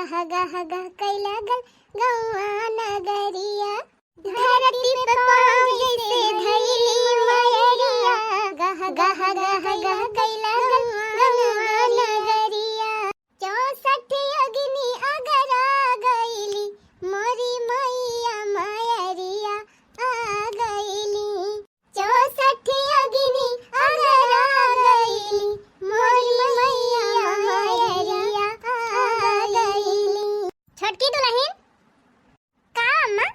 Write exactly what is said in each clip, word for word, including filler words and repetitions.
गह गह गह कइ लागल गौआ नगरिया, धरती पे पाँव जैसे धइली मयरिया, गह गह गह गह कइ लागल गौआ नगरिया। चौसठ अग्नि अगरा गइली मोरी मैया मयरिया आ गइली। चौसठ अग्नि अगरा गइली मोरी मैया मयरिया आ गइली। छोटकी दुलहिन, का अम्मा?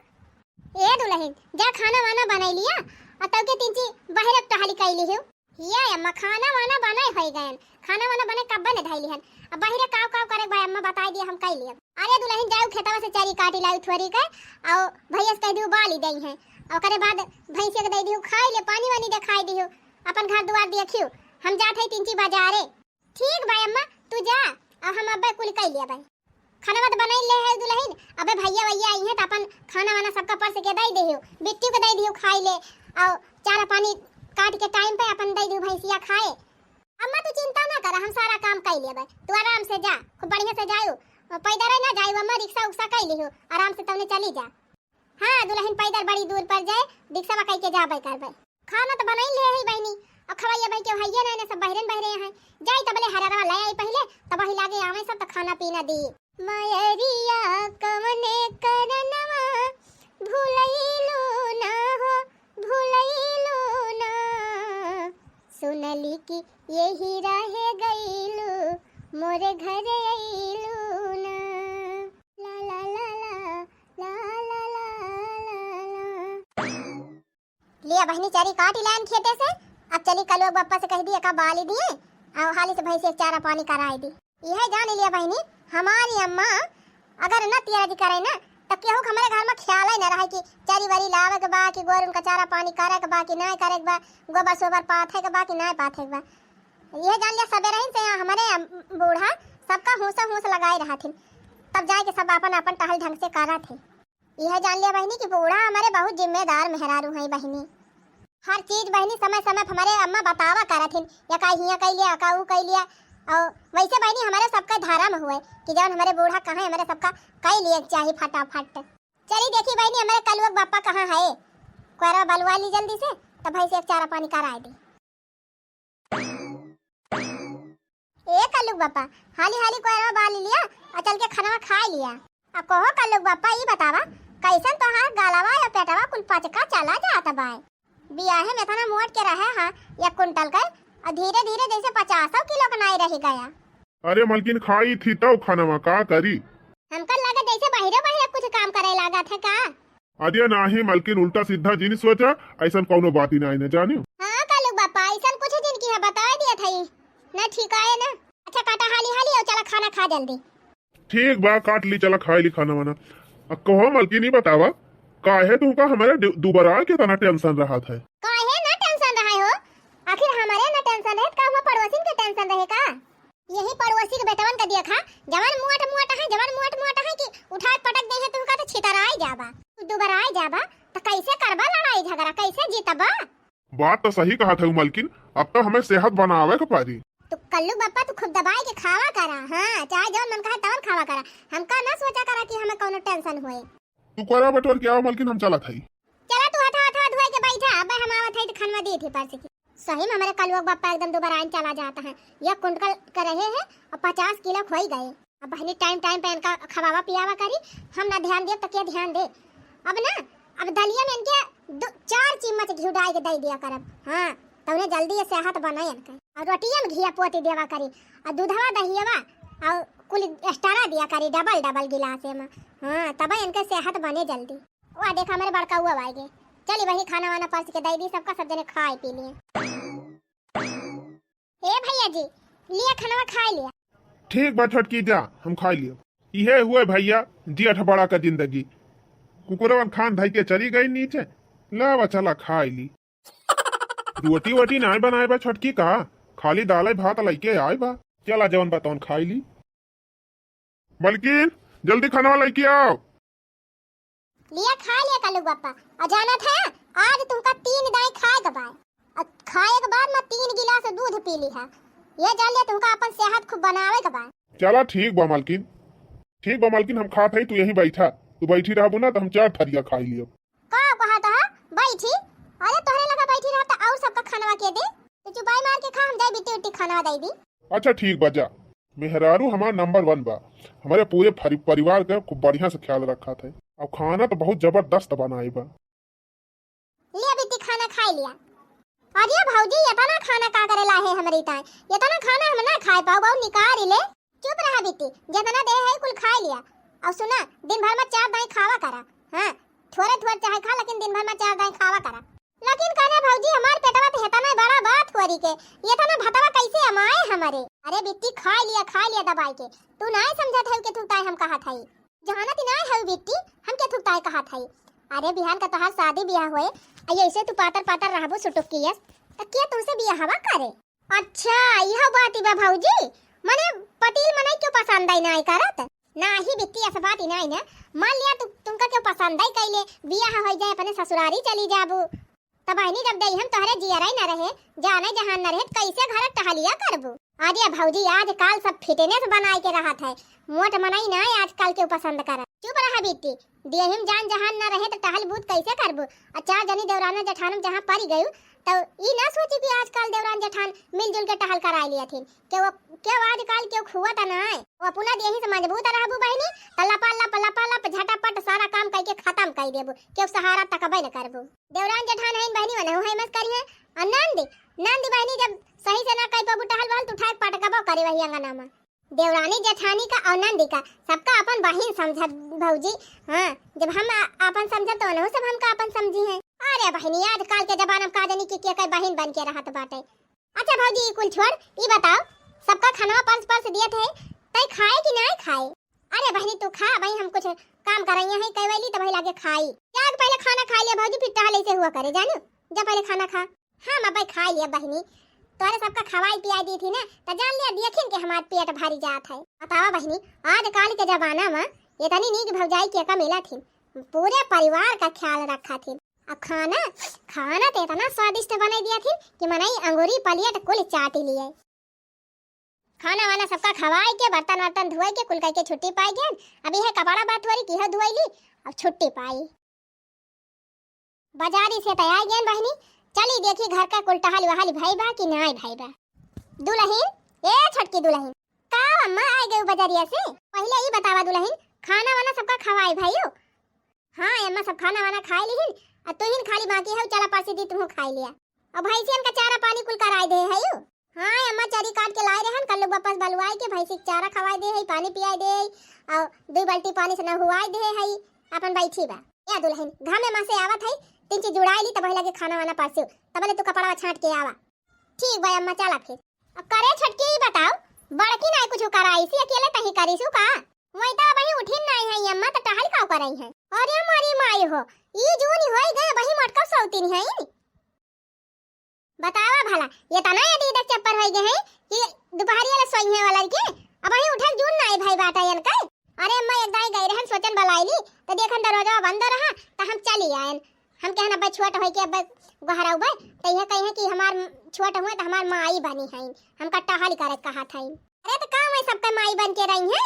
ए दुलहिन, जा खाना वाना बनाइ लिया, अउ तउ के तिनची बहरे टहली कइ लिहु। हिया अम्मा, खाना वाना बनाइ होइ गएन, खाना वाना बनाइ कब्बे ने धइली हन। अब बहरे काव काव करेक बा अम्मा, बताइ दिया, हम कइ लियब। अरे दुलहिन, जाउ खेतवा से चरी काटि लाउ थोरी के, अउ भइया से कहि दिहु बालि दइहैं, अउ ओकरे बाद भइँसिया के दइ दिहु खाइ ले, पानी वानी देखाइ दिहु, अपन घर दुआर देखिउ, हम जात हई तिनची बजारे। ठीक बा अम्मा, तू जा, अउ हम अब्बे कुल कइ लियब। खाना त बनाइ ले है दुलहिन, अबे भइया वइया अइहैं त अपन खाना वाना सबका परस के दइ दिहु, बिट्टू के दइ दिहु खाइ ले, अउ चारा पानी काटि के time पे अपन दइ दिहु भइँसिया खाए। अम्मा तू चिंता न करा, हम सारा काम कइ लेबे, तू आराम से जा, खूब बढ़िया से जायु, पैदर न जायु अम्मा, रिक्सा उक्सा कइ लिहु, आराम से तउने चली जा। हाँ दुलहिन, पैदर बड़ी दूर पर जाए, रिक्सवा कइ के जाबे करबे। खाना त बनाइ ले है बहिनी, अउ खवइया बहिनी के हइये नाहीं, सब बहरेन बहरे हैं। जाई तबले हररवा ले आई पहिले, तब वही लागे आवे सब त खाना पीना दी। मयरिया कवने करनवा भुलैलू ना हो, भुलैलू ना। सुनली कि यही राहे गइलू, मोरे घरे अइलू ना। ला ला ला ला, ला ला ला ला ला। लिया बहिनी, चरी काटि लाएन खेते से। अब चली कलुआ बप्पा से कहि दिए का बालि दिए, अउ हाली से भइँसिया के चारा पानी कराइ दी। इहै जानि लिया बहिनी, हमारी अम्मा अगर न तियरा जी करे न, त केहू के हमरे घर में ख्याल ही न रहे कि चरी वरी लावे के बा, कि गोरुन का चारा पानी करे के बा, कि नाहीं करे के बा, गोबर सोबर पाथे के बा, कि नाहीं पाथे के बा। इहै जानि लिया, सबेरहिन से हमरे अम-, बूढ़ा सबका हूँसे हूँस लगाए रहथिन, तब जाए के सब आपन आपन टहल ढंग से करत है। इहै जानि लिया बहिनी कि बूढ़ा हमरे बहुत जिम्मेदार मेहरारू हैं बहिनी। हर चीज बहिनी समय समय पे हमरे अम्मा बतावा करथिन, या का हियाँ कइ लिया, का ऊ कइ लिया। अउ वइसे बहिनी हमरे सबका धरम हुए कि जउन हमरे बूढ़ा कहें हमरे सबका कइ लिया चाही फटाफट। चली देखी बहिनी हमरे कलुआ के बप्पा कहाँ है, कोयरवा बलुआ ली जल्दी से, तब भइँसिया के चारा पानी कराइ दी। ए कल्लू बप्पा, हाली हाली कोयरवा बालि लिया अउ चल के खनवा खाइ लिया। अब कहो कल्लू बप्पा, ई बतावा, कइसन तोहार गलवा या पेटवा कुल पचका चला जात बाय? बियाहे में एतना मोट के रहे हा एक कुंटल के, अउ धीरे धीरे जइसे पचासौ किलो के नाई रहि गया। अरे मलकिन, खाई थी तउ खनवा का करी? हमका लगे जइसे बहिरे बहिरे कुछ काम करे लागत है का? अरे नाहीं मलकिन, उल्टा सीधा जिन सोचा, अइसन कउनो बात ही नाहीं न जानियो। हाँ कल्लू बप्पा, अइसन कुछ जिन किहा, बताइ दिया था ई। न ठीक आए न। अच्छा काटा हाली हाली अउ चला खाना खा जल्दी। ठीक बा, काट ली, चला खाइ ली खाना वाना। अब कहो मलकिन, ई बतावा, काहे तुमका हमरे दु-, दुबराए के एतना tension रहत है? काहे न tension रहे हो? आखिर हमरे न tension रहे, का हुआ पड़ोसिन के tension रहे का? यही पड़ोसी के बेटवन का देखा, जवन मोट मोट है, जवन मोट मोट है कि उठाए पटक देहे तुमका त छितराए जाबा, दुबराए जाबा, त कइसे करबा लड़ाई झगड़ा, कइसे जीतबा? बात त सही कहत हउ मलकिन, अब त हमें सेहत बनावे के परी। तू कल्लू बप्पा, तू खूब दबाइ के खावा करा, हाँ, चाहे जवन मन कहे तवन खावा करा, हमका न सोचा करा कि हमें कउनो tension होए। तू कोयरा बटोर के आवा मलकिन, हम चलत हई। चला तू हथवा हथवा धोए के बैठा, अबे हम आवत हई त खनवा दी थी परस की। सही में हमरे कलुआ के बप्पा एकदम दुबराइन चला जात है। एक कुंटल के रहे हैं अउ पचास किलो के होइ गए। अब बहिनी time time पे इनका खवावा पियावा करी, हम ना ध्यान देब त के ध्यान दे? अब ना, अब दलिया में इनके दो चार चिम्मच घिउ डाइ के दइ दिया करब। हाँ, तउने जल्दी ये सेहत बने इनके। अउ रोटिया में घिया पोती देवा करी, अउ दूधवा दहियवा अउ कुल extra दिया करी double double गिलासे में। हाँ, तब इनके सेहत बने जल्दी। वाह, देखा हमरे बड़का हुआ आइगे। चली बहिनी, खाना वाना परस के दइ दी सबका, सब जने खाए पी लिए। ए भइया जी, लिया खनवा खाइ लिया। ठीक बा छोटकी, जा हम खाइ लियो। इहे हुए भइया जेठ बड़ा का जिंदगी। कुकुरवन खान धइ के चली गई नीचे, लावा चला खाइ ली। रोटी वोटी नाहीं बनाए बा छोटकी का? खाली दाल भात लइके आए बा। चला जवन बा तवन खाइ ली। मलकिन, जल्दी खनवा लइके आव। लिया खाइ लिया कल्लू बप्पा। अउ जानत है, आज तुमका तीन दाई खाए के बा। अउ खाए के बाद में तीन गिलास दूध पी लिहा। ये जान लिया तुमका अपन सेहत खूब बनावे के बा। चला ठीक बा मलकिन। ठीक बा मालकिन, हम खात हई, तू यहीं बैठा। तू बैठी रहबू ना त हम चार थरिया खाई लियब। का कहत ह? बैठी? अरे तोहरे लगा बैठी रहब त और सबका खानवा के दे? तू चुपाई मार के खा, हम जाई बिट्टी उट्टी खानवा दे दी। अच्छा ठीक बा, जा। मेहरारू हमार नंबर वन बा, हमारे पूरे फरि-, परिवार के खूब बढ़िया से ख्याल रखत है। अब खाना तो बहुत जबरदस्त बनाए बा। ले बिट्टी, खाना खाई लिया। अरे भौजी, इतना खाना का करे लाहे हमरी ताई? इतना खाना हम ना खाए पाओ, बहुत निकार ले। चुप रहा बिट्टी, जितना दे है कुल खाई लिया। और सुना, दिन भर में चार दाई खावा करा। हाँ, थोड़े थोड़े चाहे खा, लेकिन दिन भर में चार दाई खावा करा। लेकिन काने भौजी, हमार पेटवा तो हेतना बड़ा बा थोरी के, इतना भतवा कैसे अमाए हमरे? अरे बिट्टी, खाई लिया, खाई लिया दबाई के। तू नाय समझत है के थुकताए हम कहत हई। जानत ही नाय हऊ बिट्टी, हम के थुकताए कहत हई। अरे बिहान का तोहार शादी बियाह होए, आ ऐसे तू पातर पातर रहबू सुटुक कियस, त के तुमसे बियाहवा करे? अच्छा, यह बात बा भौजी, मने पतील मनई क्यों पसंद आई नाय करत? नाही बिट्टी, ऐसा बात ही नाय ना। मान लिया तू, तुमका क्यों पसंद आई कैले, बियाह हो जाए, अपने ससुरारी चली जाबू, तब बहिनी जब देही हम तोहरे जियरा ही न रहे, जाने जहान न रहे, त कैसे घर टहलिया करबू? अरे भौजी, आजकल सब फिटनेस बनाए के रहत है, मोट मनई ना आजकल के पसंद करत। चुप रहा बिट्टी, देही में जान जहान न रहे त टहल बूत कैसे करबू? आ चार जनी देवराना जेठान में जहाँ परी गयू, त ई ना सोची कि आजकल देवरान जेठान मिलजुल के टहल कराए लियथिन। के वो, के वो आजकल के खुआ त ना है, वो अपना देही से मजबूत रहबू बहिनी, त लपा लप, लपा लप झटापट सारा काम करके खत्म कर देबू, के सहारा तकबे न करबू। देवरान जेठान हईन बहिनी, वनहु है मत करिहे। आ नंद, नंद बहिनी जब सही से ना कह पाबू टहल वहल, तो उठा के पटकबो करे वही अंगना में। देवरानी जेठानी का और नंदी का सबका अपन बहिन समझब भौजी। हाँ, जब हम आ-, अपन समझब तो वनहु सब हमका अपन समझी है। अरे बहिनी, आजकल के जमाना में का जानी कि के के बहिन बन के रहत बाटे। अच्छा भौजी, ई कुल छोड़, ई बताओ, सबका खानवा परस परस दियत है, तै खाए कि नाय खाए? अरे बहिनी, तू खा, भाई हम कुछ काम करइया है, कई वैली, तब लागे खाई। जा के पहले खाना खा लिया भौजी, फिर टहल ऐसे हुआ करे, जानू। जा पहले खाना खा। हाँ, मैं भाई खा लिया बहिनी, तोरे सबका खवाई पियाई दी थी ना, त जान लिया, देखिन के हमार पेट भरी जात है। बतावा बहिनी, आजकल के जमाना में इतनी नीक भौजाई के का मिला थी, पूरे परिवार का ख्याल रखा थी। अब खाना, खाना तो इतना स्वादिष्ट बनाई दिया थी कि मनई अंगूरी पलियट कुल चाट लिए। खाना वाना सबका खवाई के, बर्तन वर्तन धोए के, कुल करके छुट्टी पाई गए। अब यह कपड़ा बात हो रही कि यह धोई ली, अब छुट्टी पाई। बाजारी से त आई गए बहिनी, चली देखी घर का कुल टहल वहल भई बा कि नाय भई बा। दुलहिन, ए छोटकी दुलहिन, का अम्मा आ गई बजरिया से? पहिले ई बतावा दुलहिन, खाना वाना सबका खवाई भइयो? हाँ अम्मा, सब खाना वाना खाए लिहिन, आ तुहिन खाली बाकी है, चला परसी दी तुहू खाए लिया। अब भैंसियन का चारा पानी कुल कराए दे है यू? हाँ अम्मा, चरी काट के लाए रहन, कल लोग वापस बलुआए के भैंसी के चारा खवाए दे है, पानी पियाए दे है, और दो बाल्टी पानी से नहुआए दे है, अपन बैठी बा। या दुलहिन, घामे मा से आवत है, तीन चीज जुड़ाए ली, तब लगे खाना वाना परसियो, तबले तू कपड़ा छाट के आवा। ठीक बा अम्मा, चला फिर। अब करे छोटकी, ई बताओ, बड़की नाई कुछ कराई सी, अकेले तही करी सु का? वही तो अबही उठिन नाई है अम्मा, तो टहल का करई है? अरे मारी माई हो, ई जून होई गए, वही मोटका सौतीन है। बतावा भला, ये तना यदि इधर चप्पर होई गए है कि दोपहरिया ले सोई है वाला के, अबही उठक जून नाई भाई बाटा यन का? अरे अम्मा, एक दाई गई रहन सोचन बलाई ली, तो देखन दरवाजा बंद रहा, तो हम चली आयन। हम कहन, "अब्बे छोट होई के अब्बे गोहराउबे," त इहे कही है कि हमार छोट हुए त हमार माई बनी है, हमका टहल करे कहत है। अरे त का मैं सबका माई बन के रही है?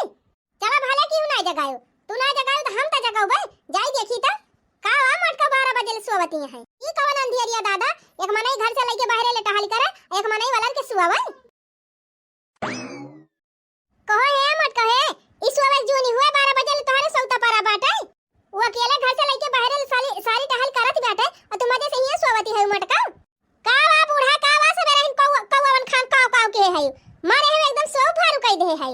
चला भले कि ना जगायो, तू ना जगायो त हम त जगाउबे, जाई देखी त। का वा मोटका बारह बजे ले सोवती है? ई कवन अंधियरिया दादा, एक मनई घर से लइके बाहरे ले टहल करे, एक मनई वालन के सुआवे। कहो हे मत कहे, ई सोवे जूनी हुए, बारह बजे ले तोहरे सौता परा बाटे। वो अकेले घर से लइके बाहरे ले साली, सारी टहल करत बाटे, और तू मजे से हियां सोवती है मटका। का वा बूढ़ा, का वा सबेरे हिन कौआ, कौआवन खान काव काव के है। मारे हम एकदम सो फारू कह दे है।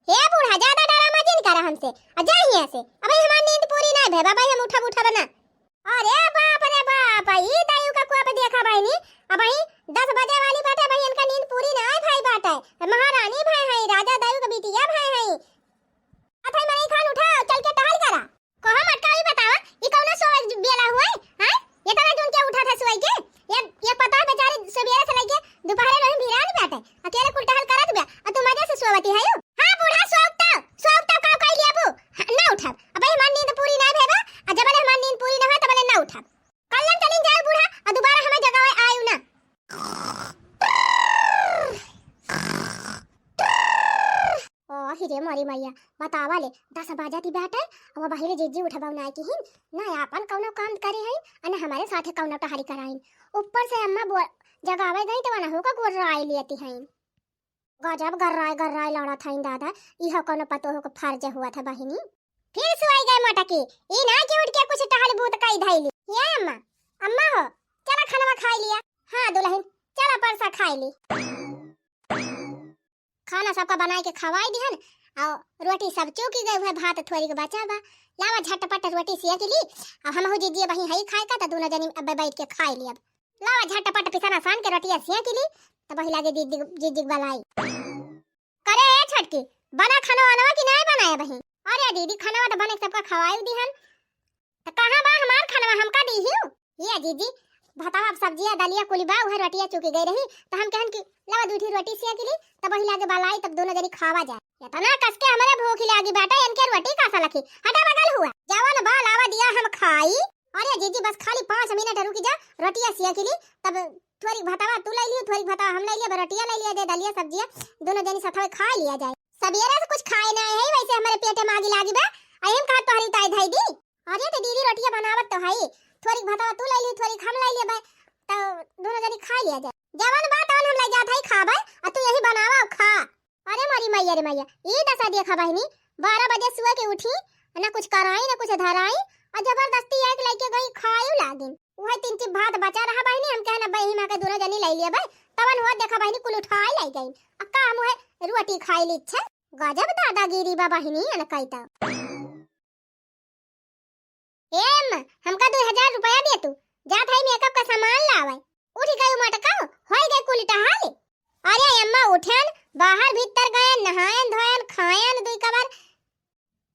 हे बूढ़ा, ज्यादा ड्रामा जिन करा हमसे, आ जा हियां से। अबे हमार नींद पूरी ना भे, बाबा हम उठब, उठब ना। अरे बाप रे बाप, ई दायु का कुआ पे देखा बहिनी, अबही दस बजे वाली बाटे, अबही इनका नींद पूरी ना आए भाई बाटे। महारानी भाई है, राजा दायु का बिटिया भाई है। अथई मनई खान उठा, चल के टहल करा। कहो मटका, ई बतावा, ई कौना सोए बेला हुए? हैं? ये तरह जून के उठा था सोए के? ये, ये पता है बेचारे सुबेरे से लेके दोपहर में भिरान बाटे। अकेले कुल टहल करत बा, आ तू मजे से सोवती है यू? हाँ बूढ़ा, सोवता, सोवता का कह लिया बू? हाँ, ना उठब। अबे हमार नींद पूरी ना भेबा, आ जबले हमार नींद पूरी ना हो, तबले ना उठब। कल्लन चलिन जाए बूढ़ा, आ दोबारा हमें जगावे आयु ना। जे मोरी मैया, बतावा ले, दस बजत ही बाटे, अब बहिरे जिज्जी उठबौ नाई किहिन, ना आपन कौनो काम करे हईन, अ ना हमरे साथे कौनो टहरी कराइन। ऊपर से अम्मा बो-, जगावे गई त वनहु का गोर्राई लियती हईन। गजब गर्राई गर्राई लड़त हईन दादा, इहो कौनो पतोह के फर्ज हुआ था बहिनी। फिर सुआई गए मोटकी, ई ना कि उठ के कुछ टहल बूत कई धैली। ये अम्मा, अम्मा हो, चला खानवा खाई लिया। हाँ दुलहिन, चला परसा खाई ली। खाना सबका बनाई के खवाई दिहन, और रोटी सब चूकी गई, उहे भात थोरी के बचा बा। लावा झटपट रोटी सेक ली, अब हमहू जिज्जी बही हई खाए का, त दोनों जनी अब बैठ के खाई ली। अब लावा झटपट पिसना सान के रोटिया सेक ली, त बही लागे जिज्जी, जिज्जी के बलाई। करे ए छोटकी, बना खाना वाना कि नाई बनाए बही? अरे दीदी, खाना तो बने सबका खवाई दिहन, त कहाँ बा हमार खानवा, हमका दीहियो? ये जीजी, भतवा, सब्जिया, दलिया कुली बा, उहे रोटिया चूकी गई रही, त हम कहन कि लावा दू ठी रोटी सेक ली, तब वही लागे बलाई, तब दोनों जनी खावा जाए। इतना कस के हमरे भूख लागी बाटे, इनके रोटी का सा लखी, हटा बगल हुआ, जवन बा लावा दिया हम खाई। अरे जीजी, बस खाली पाँच मिनट रुकी जा, रोटिया सेक ली, तब थोरी भतवा तू ले लियो, थोरी भतवा हम ले लियो, रोटिया ले लिया जाए, दलिया सब्जिया दोनों जनी सथवे खा लिया जाए। सबेरे से कुछ खाए ना है, वैसे हमारे पेटे में आगी लागी बा, अहिम कहा तोहरी उताई धई दी। अरे तो दीदी, रोटिया बनावत तो हई, थोड़ी भतवा तू ले ली, थोड़ी हम ले लेबे, तो दोनों जनी खा लिया जाए। जवन बा तवन हम ले जात हई खाबे, आ तू यही बनावा और खा। अरे मोरी मैया रे मैया, ई दशा देखा बहिनी, बारह बजे सुए के उठी, ना कुछ कराई ना कुछ धराई, और जबरदस्ती एक लेके गई खायू लागिन। उहे तीन चिप भात बचा रहा बहिनी, हम कहना बहिनी माँ के दोनों जनी ले लेबे, तवन हुआ देखा बहिनी कुल उठाई ले गई। आ का हम उहे रोटी खाई ली, अच्छा गजब दादागिरी बा बहिनी, अन कई तब। ए अम्मा, हमका दो हजार रुपया दे तू, जात हई मेकअप का सामान लावे। उठ गई मटका, होई गई कुल टहाली। अरे अम्मा उठन, बाहर भीतर गयन, नहायन धोयन, खायन दुई कबर,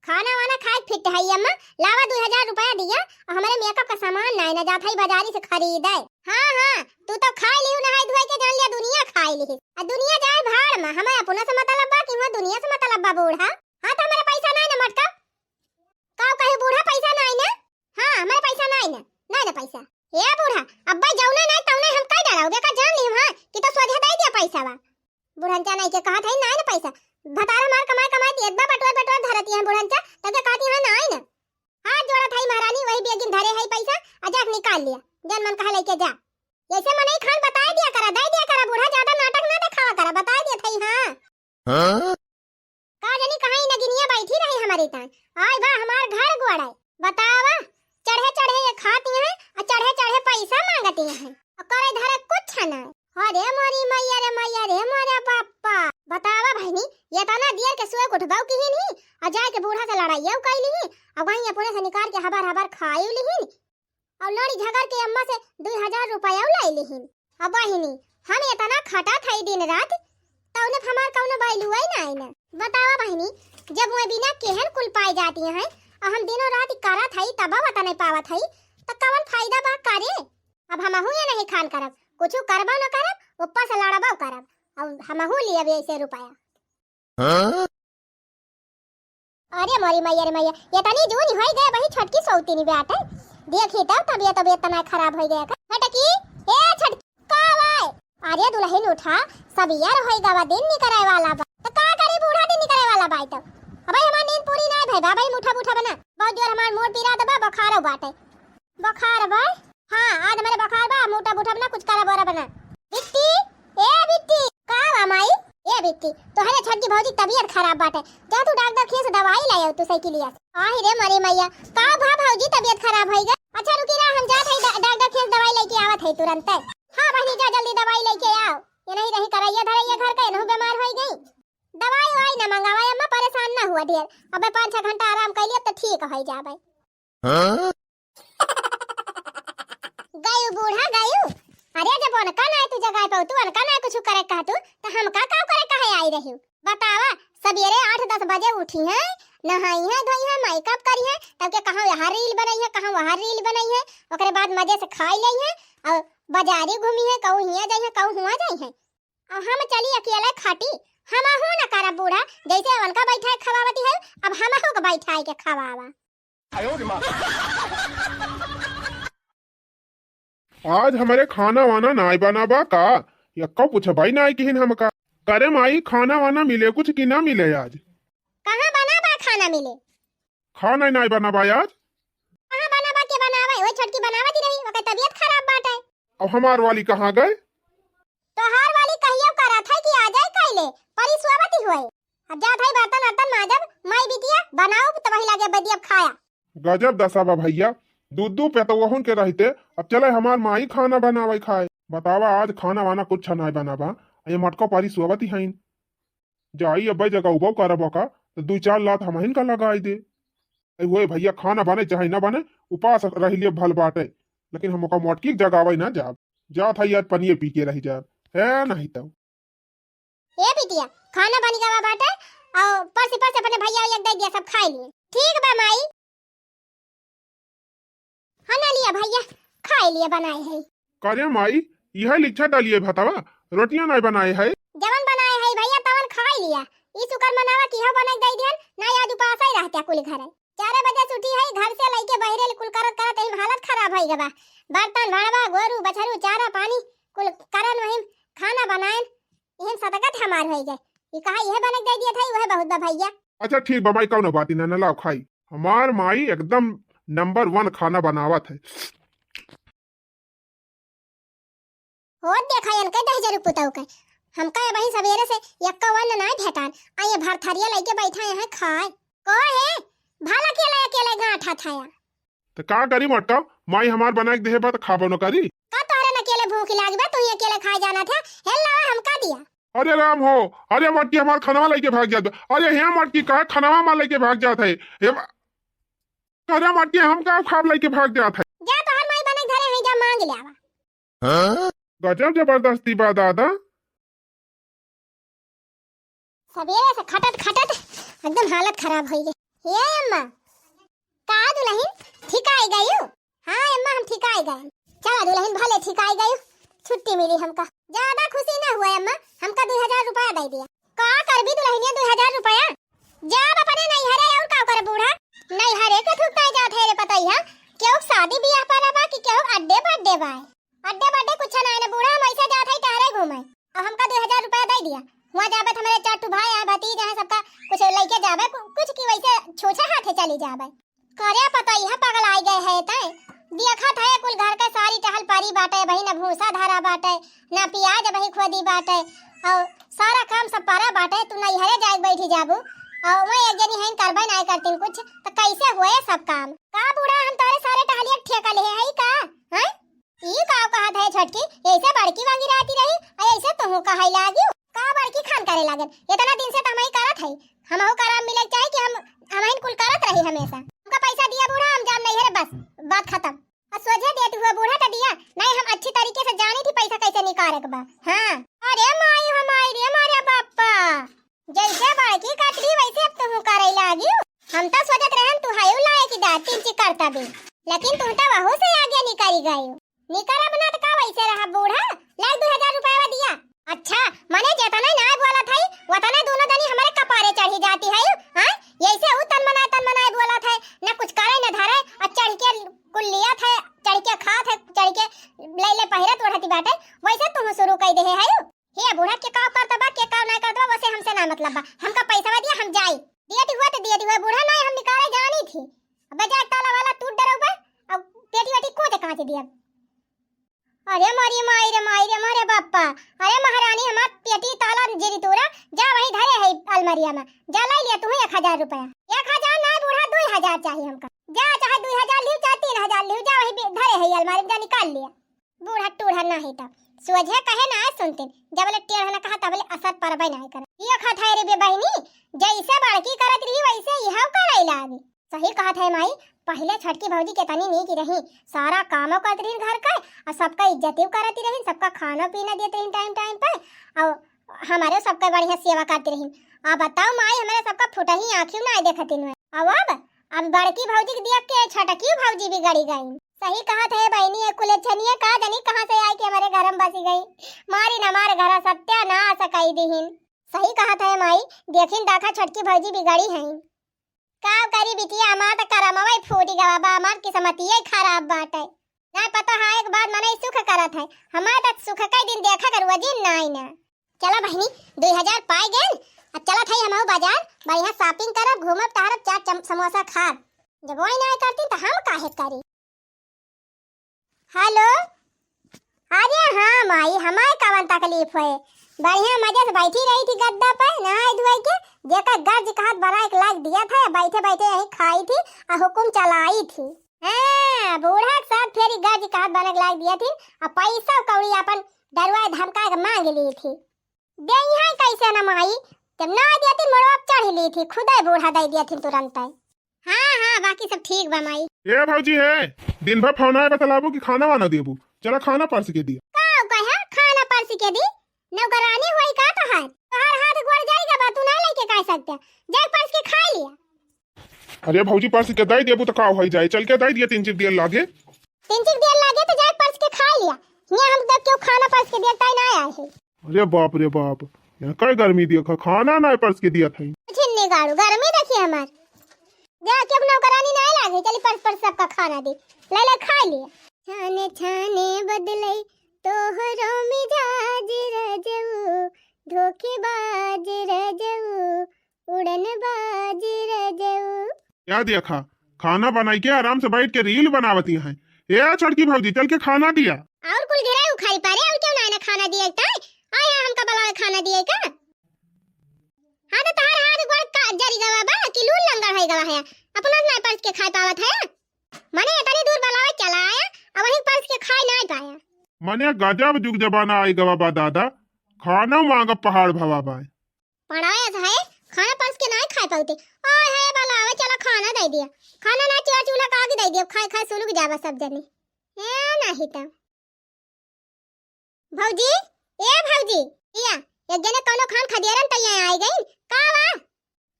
खाना वाना खाए फिट हई अम्मा, लावा दो हजार रुपया दिया, और हमरे मेकअप का सामान नाई ना जात हई बाजारी से खरीदे। हाँ हाँ, तू तो खाई लिहू नहाई धोई के, जान लिया दुनिया खाई लिही, आ दुनिया जाए भाड़ में, हमें अपना से मतलब बा कि हुआ दुनिया से मतलब बा बूढ़ा। हाँ तो हमारे पैसा नाई ना मटका, का कहे बूढ़ा पैसा नाई ना? हाँ, हमारे पैसा नाई ना, नाई ना पैसा। ए बूढ़ा, अब्बा जौने नाई तौने हम कई डराओ, बेका जान ली हम, हाँ, कि तो सोझे दे दिया पैसा बा। बुढ़नचा नाई के कहत है नाई ना पैसा, भतार हमार कमाई कमाई दियत बा, बटोर बटोर धरती है बुढ़नचा, तो के कहती है नाई ना। हाथ जोड़त है महारानी, वही बेगिन धरे है पैसा, आ जाके निकाल लिया, जन मन कहा लेके जा। ऐसे मनई खान बताए दिया करा, दे दिया करा बूढ़ा, ज्यादा नाटक ना दिखावा करा, बताए दिया थई, हाँ। हाँ? का जानी कहाँ ई नगिनिया बैठी रही हमारे तान। आय बा हमार घर गोड़ाई। बतावा, चढ़े चढ़े ये खाती हैं, और चढ़े चढ़े पैसा मांगती हैं। और करे धरे कुछ ना। अरे मोरी मैया रे मैया रे मोरे बाप्पा। बतावा बहिनी, ये तना दियर के सुए उठबाऊ की ही नहीं, और जाए के बूढ़ा से लड़ाइया कई ली, और वहीं अपने से निकाल के हबर हबर खाई ली ही। और लड़ी झगड़ के अम्मा से दुई हजार रुपया लाई लिहिन। अब बहिनी, हम इतना खटत हई दिन रात, तौने हमार कौनो value ही नाई ना। बतावा बहिनी, जब वो बिना केहन कुल पाई जाती हैं, और हम दिनों रात करत हई, तब वतन नहीं पावत हई, त कवन फायदा बा करे? अब हमहू ये नहीं खान करब, कुछ करबो न करब, ऊपर से लड़बो करब, और हमहू लिए ऐसे रुपया। हाँ? अरे मोरी मैया रे मैया, ये तनी जून होई गए, वही छोटकी सौतीनी बाटे। देखी तो तबियत, तबियत तना खराब होई गया का। छोटकी, ए छोटकी, का बाय? अरे दुलहिन उठा, सब यार होई गवा, दिन निकरे वाला बा। तो का करी बूढ़ा, दिन निकरे वाला बाय तो। अबे हमार नींद पूरी ना भई बा, भाई मुठा मुठा बना। बहुत जोर हमार मूड़ पीरा दबा, बुखारो बाटे। बुखार बा? हाँ, आज हमरे बुखार बा, मोटा बूटा बना, कुछ करा बोरा बना। बिट्टी, ए बिट्टी, का बा माई? ए बिट्टी, तोहरे छोटकी भौजी तबियत खराब बाटे, जा तू डॉक्टर खिया से दवाई ले आओ तू साइकिलिया से। आही रे मरी मैया, का भा भौजी तबियत खराब होई गई? अच्छा रुकी रहा, हम जात हई डा-, डॉक्टर खिया से दवाई लेके आवत हई तुरंत। हाँ बहिनी, जा जल्दी दवाई लेके आओ, ये नहीं रही करैया धरैया घर का, एनहु बीमार होई गई। दवाई वाई ना मंगावा अम्मा, परेशान ना हुआ ढेर, अबे पाँच छह घंटा आराम कर लिया तो ठीक हो जाबे। हाँ? गयू बूढ़ा गयू। अरे जब उनका ना तू जगाए पाऊ, तू उनका ना कुछ करे कह तू, तो हम का का करे कहे आई रही? बतावा, सबेरे आठ दस बजे उठी हैं, नहाई हैं, धोई हैं, मेकअप करी हैं, तब के कहाँ यहाँ रील बनाई है, कहाँ वहाँ रील बनाई है, ओकरे बाद मजे से खाई ली हैं और बाजारी घूमी है, कहूँ हियाँ जाई है, कहूँ हुआँ जाई है। अब हम चली अकेले खाटी, हमहू न करब बूढ़ा, जैसे उनका बैठाए खवावती है, अब हमहू के बैठाए के खवावा। आज हमरे खाना वाना नाय बना बा का? यक्का पूछा भाई नाय किहिन हमका। करे माई, खाना वाना मिले कुछ कि ना मिले आज? ना मिले। खाना ही नाई बनावा आज। कहाँ बनावा, के बनावा? वही छोटकी बनावत ही रही, ओकर तबियत खराब बाटे। अब हमार वाली कहाँ गए? तोहार वाली कहियो करत है कि आ जाए कइले, परी सोवत ही होए। अब जात है बर्तन अर्तन माजब, माई बिटिया बनाओ, तब वही लागे बदियब खाया। गजब दशा बा भइया, दू दू पेतवहुन के रहते, अब चले हमार माई खाना बनावे खाए। बतावा, आज खाना वाना कुछ नाई बनावा, ये मटको परी सोवत ही हईन। जाई अब्बे जगह उबो करब का, तो दुई चार लात हमहिन का लगाई दे। अरे होए भइया, खाना बने चाहे ना बने, उपास रह लिए भल बाटे, लेकिन हम ओका मोटकी के जगावे ना जाब। जात है यार, पनिये पी के रह जाब, है नहीं तो। ए बिटिया, खाना बन गवा बाटे, और परसी परसी अपने भइया एक दे दिया, सब खाए लिए। ठीक बा माई। हाँ ना लिया भइया, खाए लिए बनाए है। करे माई, यह लिच्छा डालिए भतवा, रोटियां नाई बनाए है। जवन बनाए है भइया, तवन खाए लिया। ई शुक्र मनावा कि हो बनाई दे दिहन, ना आज उपास ही रहत्या कुल घर। चार बजे छुट्टी है घर से, लइके बहिरे कुल करत करत एहिम हालत खराब होई गवा। बर्तन भाड़वा, गोरू बछरू, चारा पानी कुल करन, वही खाना बनाएन, इहन सदगत हमार होई गए। ई कहा यह बने दे दिया था, वह बहुत बा भइया। अच्छा ठीक बा माई, कौनो बात ना, ना लाओ खाई। हमार माई एकदम नंबर वन खाना बनावत है। होत देखा इनके दहिजरू पुतऊ के। हमका ये वही सवेरे से यक्का वन नाई भेटान। आ ये भरथरिया लइके बैठा यहाँ खाए। को है? भला अकेले अकेले गांठा थाया। तो का करी मोटका, माई हमार बना के देहे बा तो खाबो न करी। का तोहरे न अकेले भूख लागी बा, तू ही अकेले खाए जाना था। हेल लावा हमका दिया। अरे राम हो, अरे मोटकी हमार खनवा लइके भाग जात बा। अरे हे मोटकी, काहे खनवा मार लइके भाग जात है? हे मा-, अरे मोटकी, हम का खाब लइके भाग जात है? जा तोहर माई बने घरे है, जा मांग ले आवा। गजब जबरदस्ती बा दादा। सवेरे से खटत खटत एकदम हालत खराब होई गई। हे अम्मा, का दुलहिन, ठीक आई गयू? हाँ अम्मा, हम ठीक आई गए। चला दुलहिन, भले ठीक आई गयू, छुट्टी मिली हमका। ज्यादा खुशी ना हुआ अम्मा, हमका दू हजार रुपया दे दिया। का करबी दुलहिनिया दू हजार रुपया? जाब अपने नैहरे, और का करे बूढ़ा? नैहरे के थुकताई जात है रे पतैया, केहू शादी बियाह पर बा कि केहू अड्डे बड्डे बा। अड्डे बड्डे कुछ ना है ना बूढ़ा, हम ऐसे जात है टहरे घूमे। अब हमका दू हजार रुपया दे दिया, हुआ जाबे तो हमारे चार ठो भाई है, भतीज है, सबका कुछ लेके जाबे, कु-, कुछ की वैसे छूछे हाथे चली जाबे। करे पतैया पगलाई गए है तै, देखत है कुल घर के सारी टहल पारी बाटे, वही न भूसा धरा बाटे, न पियाज वही खोदी बाटे, और सारा काम सब परा बाटे, तू नैहरे जाए बैठी जाबू, और वही एक जनी है करबे नाई करतीन कुछ, तो कैसे हुए सब काम? का बूढ़ा हम तोरे सारे टहलिया ठेका ले है का? हैं? ई का कहत है छोटकी, ऐसे बड़की वांगी रहती रही, और ऐसे तुहू कहै लागी? का बड़की खान करे लागन? इतना दिन से तो हम ही करत है, हमहू कराम मिले के चाही कि हम, हम ही कुल करत रही हमेशा। हमका पैसा दिया बूढ़ा, हम जाब नैहरे, बस बात खत्म। और सोझे देत हुआ बूढ़ा तो दिया, नहीं हम अच्छी तरीके से जानी थी पैसा कैसे निकाले के बा। हाँ। अरे माई हो माई रे, मारे बापा, जैसे बड़की कटरी वैसे अब तुहू करे लागी। हम तो सोचत रहन तू हायू लाए की दाती ची करता भी, लेकिन तू तो वहू से आगे निकल गई। निकर अब ना तो का वैसे रहा बूढ़ा, लाग दू हजार रुपया दिया। अच्छा, मने जेतने नाय बोलत हई, वतने दोनों जनी हमरे कपारे चढ़ी जाती है, हाँ? यैसे ऊ तन मनाए, तन मनाए बोलत है, ना कुछ करे, ना धरे, आ चढ़ के कुल लियत है, चढ़ के खात है, चढ़ के ले ले पहिरत ओढ़ती बाटे, वैसे तुहू शुरू कर दे है। हे बूढ़ा, के का करत बा, के का ना करत बा, वैसे हमसे ना मतलब बा, हमका पैसा दिया, हम जाई। दियत हुआ तो दियत हुआ, बूढ़ा ना हम निकाले जानी थी। अब जाए ताला वाला टूट डरऊ बा, अब पेटी वेटी कोच कांच दिया। अरे मोरी माई रे माई रे मोरे बाप्पा। अरे महारानी, हमार पेटी ताला जिरी तोरा, जा वही धरे है अलमारिया में, जा लाई लिया तू एक हजार रुपया। एक हजार ना बूढ़ा, दुई हजार चाहिए हमका। जा चाहे दुई हजार लियो, चाहे तीन हजार लियो, जा वही बे-, धरे है अलमारी में, जा निकाल लिया। बूढ़ा टूढ़ा ना है तब, सोझे कहे ना सुनते, जब ले टेढ़ ना कहा तब ले असर परबे ना करे। ये कहा था रे बे बहिनी, जैसे बड़की करत रही वैसे यह करे लागी। सही कहत है माई, पहिले छोटकी भौजी केतनी नीक रही, सारा कामो करत रही घर के, और सबका इज्जतियो करत रही, सबका खाना पीना देत रही टाइम टाइम पे, और हमारे सबका बढ़िया सेवा करत रही। अब बताओ माई, हमारे सबका फुटही आँखियों ना देखती हुए। अब, अब, अब बड़की भौजी के देख के छोटकी भौजी बिगड़ी गई। सही कहत है बहनी, ये कुलेछनिया का जानी कहाँ से आई के हमारे घर में बसी गई, मारी न हमारे घर सत्यानाश कई दीहिन। सही कहत है माई, देखिन दाखा छोटकी भौजी बिगड़ी हैं। का करी बिटिया, हमार त करमवा ही फूट गवा बा, हमार किस्मतिये खराब बाटे। ना पता है, एक बात मनई सुख करत है, हमार त सुख कई दिन देखा करुआ जी नाई ना। चला बहिनी, दुई हजार पाए गेल, अब चलत हई हमहू बाजार, बढ़िया shopping करब, घूमब टहरब, चाट चम-, समोसा खाब। जब वही नाहीं करती तो हम काहे करी? हेलो, अरे हाँ माई, हमार कवन तकलीफ है? बढ़िया मजे से बैठी रही थी गद्दा पे नहाए धोए के, जेकर गर्ज कहत बनाए के लाग दिया था, बैठे बैठे यहीं खाई थी, आ हुकुम चलाई थी। हाँ, बूढ़ा के साथ फेरी गर्ज कहत बने के लाग दिया थी, आ पैसा कौड़ी अपन डरुआ धमका के मांग ली थी। दे यहाँ कैसे न माई, जब ना देती मोड़वा चढ़ ली थी, खुदे बूढ़ा दे दिया थी तुरंत। हाँ, हाँ, बाकी सब ठीक बा माई। ए भौजी है, दिन भर फोन आए बतलाबू कि खाना वाना देबू, चला खाना परस के दिया। का कहे खाना परस के दी? नौकरानी होई का तोहार? तोहार हाथ गोड़ जाई गवा, तू ना लेके का सकते, जाए परस के खाई लिया। अरे भौजी, परस के दे देबू तो का होई जाए, चल के दे दिया तीन चिक दिया लागे। तीन चिक दिया लागे तो जाए परस के खाई लिया। हियाँ हम तो क्यों खाना परस के दिया, ताई ना आए है। अरे बाप रे बाप, यहाँ कई गर्मी देखा, खाना ना परस के दिया था। छिन्नी गाड़ू, गर्मी देखी हमार। जा, क्यों नौकरानी ना लागे, चली परस परस सबका खाना दे, ले ले खाई लिया। छाने छाने बदले तोहरो मिजाज रजऊ, धोखेबाज रजऊ, उड़नबाज रजऊ। या देखा, खाना बनाई के आराम से बैठ के reel बनावती हैं। ए छोटकी भौजी, चल के खाना दिया। और कुल गिराई उखाड़ी पारे, और क्यों ना ना खाना दिए ताई? आया हमका बुलावे खाना दिए का? हाँ तो तहार हाथ गोड़ का जरी गवा बा कि लून लंगड़ है गवा है, अपना ना परस के खाए पावत है। मने इतनी दूर बुलावे चला आया, अब वहीं परस के खाए ना पाया। मने गजब जुग जमाना आई गवा बा दादा, खाना मांगा पहाड़ भवा बा। पढ़ाया था है, खाना परस के नाहीं खाए पाउते। आय है, बुलावे चला खाना दे दिया। खाना ना चूल्हा चूल्हा का आगे दे दिया, खाए खाए सुलुक जावा सब जने। ए नाहीं तो। भौजी, ए भौजी, या, एक जने कौनो खान खदेरन त ये आई गई। का बा?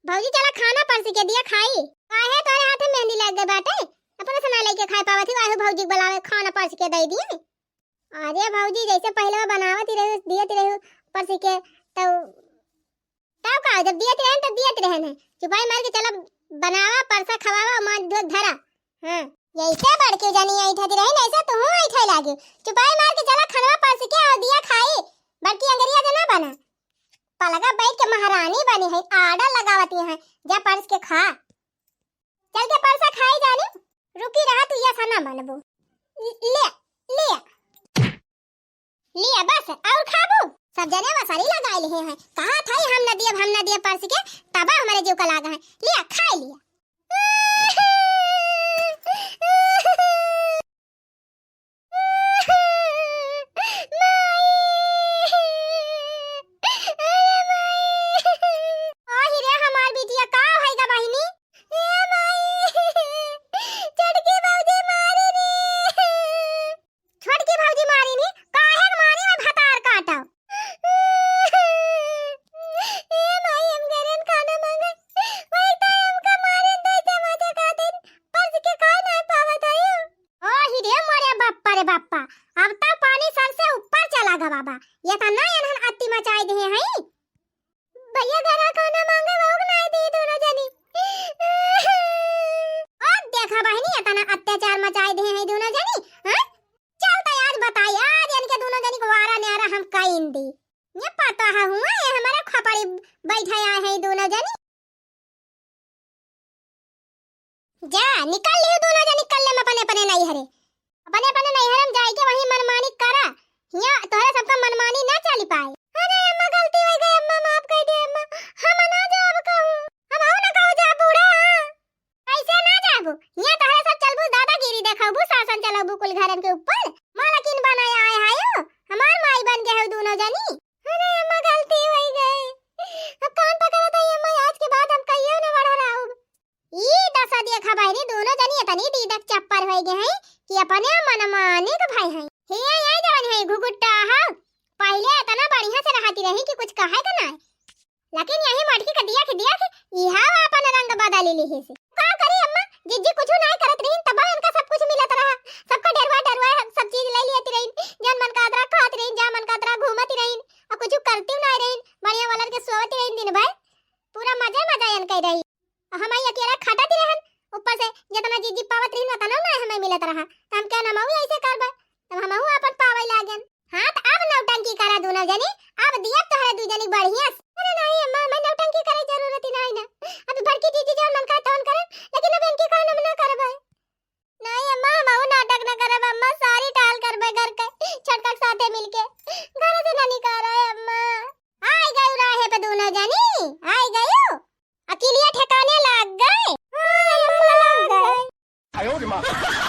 भौजी चला खाना परस के दिया खाई। काहे तोरे हाथ में मेहंदी लग गई बाटे? अपने से ना लेके खाए पावत ही, वाहे भौजी के बुलावे खाना परस के दे दिए। अरे भौजी, जैसे पहले वो बनावत ही रही, दियत ही रही परस के, तो तब का, जब दियत रहन, तब दियत रहन है। चुपाई मार के चला बनावा, परसा, खवावा, मांज धो धरा। हाँ, जैसे बड़की जनी ऐठत रही, ऐसे तुहू ऐठे लागे। चुपाई मार के चला खनवा परस के और दिया खाई, बड़की अंगरिया जना बना। पलगा बैठ के महारानी बनी है, order लगावती हैं, जा परस के खा। चल के परसा खाई जानी, रुकी रहा तू, ये सना मनबू। ले, ले। लिया बस, और खाबू? सब जने वसारी लगाए लिहे हैं, कहा था ही हम न दियब, हम न दियब परस के, तब हमरे जीव का लागा है। लिया, खाई लिया। माई, अरे माई, आही रे हमार बिटिया, का होई गा बहिनी? ए माई, छोटकी भौजी मारी रे। छोटकी भौजी मारी नी, काहे के मारी में भतार काटो। ए माई, हम गरन खाना मांगे, वही तो हमका मारे दे दे मजा खातिर, परस के खाए ना पावत है। ओ ही रे मोरे बप्पा रे बप्पा, अब तो पानी सर से ऊपर चला गवा बा, ये तो ना एनहन अति मचाए दे हैं। भैया घरा खाना मांगे, वो नाय दी दोनों जनी। ओ देखा बहिनी, इतना अत्याचार मचाए दे हैं दोनों जनी, हाँ? चल तो आज बताई, आज इनके दोनों जनी को वारा न्यारा हम कइन दी। ये पता है हुआ, ये हमारे खपड़ी बैठे आए हैं दोनों जनी। जा, निकल लियो दोनों जनी, निकल ले अपने अपने नैहरे। अपने अपने नैहरे में जाए के वहीं मनमानी करा। हियाँ तोहरे सबका मनमानी ना चली पाए। अरे अम्मा, गलती हो गई अम्मा, माफ कर दे अम्मा, हम ना जाब कहूँ। हम आओ ना कहूँ जा बूढ़ा। कैसे ना जाबू? हियाँ तोहरे सब चलबू दादागिरी देखबू, शासन चलबू कुल घरन के ऊपर। मालकिन बनाए आए हायो, हमार माई बन गए हो दोनों जनी। अरे अम्मा, गलती हो गई, अब कान पकड़ा था अम्मा, आज के बाद हम कहियो ना बड़ा रहूब। ई दशा देखा बहिनी, दोनों जनी इतनी दीदक चप्पर होई गए हैं कि अपने मनमानिक भई हैं। हिया ये जवन है घुघुट्टा हा, पहिले इतना बढ़िया से रहती रही कि कुछ कहे के ना। लेकिन यही मटकी का दिया के दिया के इहा अपन रंग बदल ली है से। का करी अम्मा, जिज्जी कुछ ना करत रही, तब इनका सब कुछ मिलत रहा, सबका डेरवा डेरवा सब चीज ले लेती रही, जन मन का अतरा खाती रही, जा मन का अतरा घूमती रही, और कुछ करती ना रही, बढ़िया वालन के सोवती रही दिन भर, पूरा मजे मजा इनके रही। हम आई अकेला खटत ही रहन, ऊपर से जितना जीजी पावत रही ना, उतना ना हमें मिलत रहा। त हम क्या नमऊ ऐसे करबे? तब हमहू आपन पावे लागन। हाँ, त अब नौटंकी करा दोनों जनी, अब दिया तोहरे दू जनी बढ़िया से। अरे नहीं अम्मा, मैं नौटंकी घर से ना निकाला है अम्मा। आई गयू राहे पे दूनो जनी, आई गयू। अकिलिया ठिकाने लाग गए। हाँ, अम्मा लाग गए।